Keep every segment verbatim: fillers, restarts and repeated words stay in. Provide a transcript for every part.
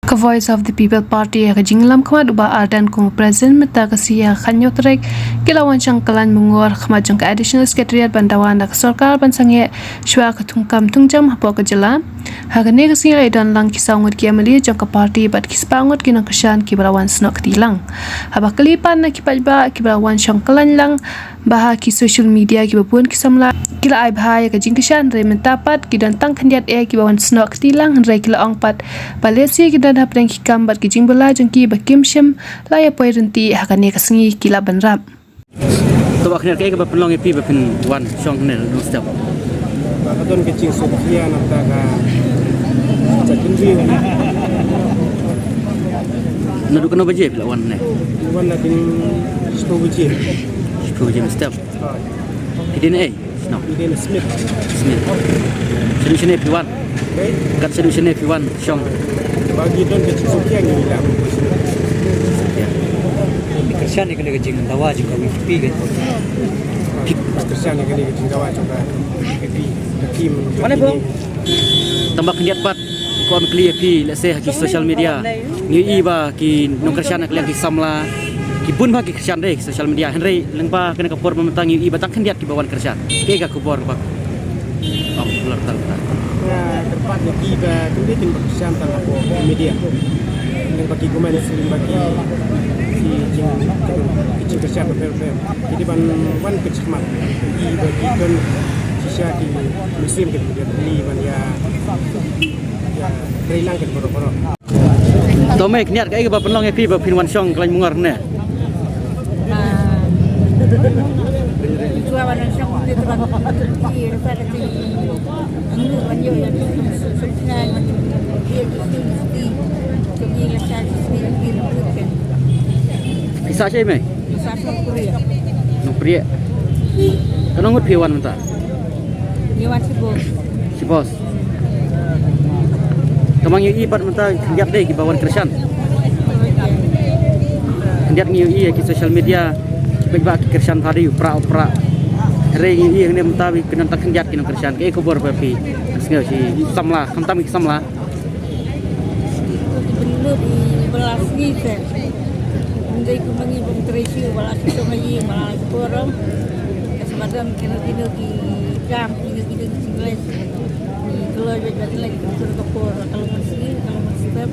Ka Voice of the People Party ha ka jinglam khmat u Bah Ardent kum u President mynta ka sngi ha ka khathynñiew tarik ki la wan shong kyllain mungor khmat jong ka Additional Secretariat ban dawa na ka sorkar ban sangeh shwa ka thungkam thungjam hapoh ka jylla. Ha kane ka sngi la don lang ki saw ngut ki M L A jong ka party bad ki spah ngut ki nongkyrshan kiba la wan snoh kti lang. Haba kylli pat na ki paidbah kiba la wan shong kyllain lang ba ha ki social media kiba bun ki samla ki la ai bha ïa ka jingkyrshan, hynrei mynta pat ki don tang khyndiat eh kiba wan snoh kti lang, hynrei ki la ong pat ba lehse ki don hapdeng ki kam bad ki jingbylla jong ki ba kim shym la ïa poi ryntih ha kane ka sngi ki la ban rap. To Bah, khyndiat kaei kaba pynlong ïa phi ba phin wan shong hangne nongstep? Ba ka don ka jingsngewkhia na ka, ka kynriah. Naduh katno baje phi la wan hangne? Wan naduh shiphew baje. Shiphew baje mynstep. Phi dei na ei? Shnong? Phi dei na Smit. Smit. Shaduh shane phi wan? Ei? Kat shaduh shane phi wan shong? Ba ngi don ka jingsngewkhia ngi la. Sngewkhia. Ngi kyrshan ïa kane ka jingdawa jong ka V P P kan? Ngi kyrshan ïa kane ka jingdawa jong ka V P P. Ka team. Tang ba khyndiat pat ko ym kylli ïa phi, lehse ha ki social media ngi ïohi ba ki nongkyrshan ha ka liang ki samla ki bun bha ki kyrshan dei ki social media, hynrei lyngba kane ka por ba mynta ngi ïohi ba tang khyndiat kiba wan kyrshan. Kaei ka khubor ba ong lor tal ta? Nga kyrpad ïa ki ba kim dei kin kyrshan tang hapoh media. Lyngba ki comment, lyngba ki, ki jing, ki jingkyrshan bapher bapher. Ki dei ban wan pynshakmat ïa ki ba ki don shisha ki mynsiem ki ba ki ban ïa, ïa trei lang ki baroh baroh. To mei, khyndiat kaei kaba pynlong ïa phi ba phin wan shong kyllain mungor hangne? Ah, shuwa ban wan shong hangne te ban ïa, ïa, ïa, Phi sah shaei mei? Phi sah Nongpriah. Nongpriah. Katno ngut phi wan mynta? Ngi wan shiphew. Shiphew. Tang ba ngi ïohi pat mynta khyndiat dei kiba wan kyrshan. Khyndiat ngi ïohi ha ki social media kiba ki kyrshan bha dei u prah u prah. Hynrei ngi ïohi hangne mynta ba ki don tang khyndiat ki nongkyrshan. Kaei ka khubor ba phi sngew shi samla, khamtam ki samla? Ki pynlut i ba la sngi te. Ym dei kum ma ngi ba ym trei shuh, ba la shu shong ha ïing, ba la shu burom. Ka shu badon kino kino ki kam, kino kino ki jingleh. Ki kloi bad ba ki leh ki pynlut ka por, ka long mynsngi, ka long mynstep.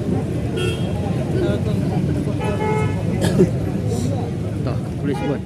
Ka long ka por. To, police buat.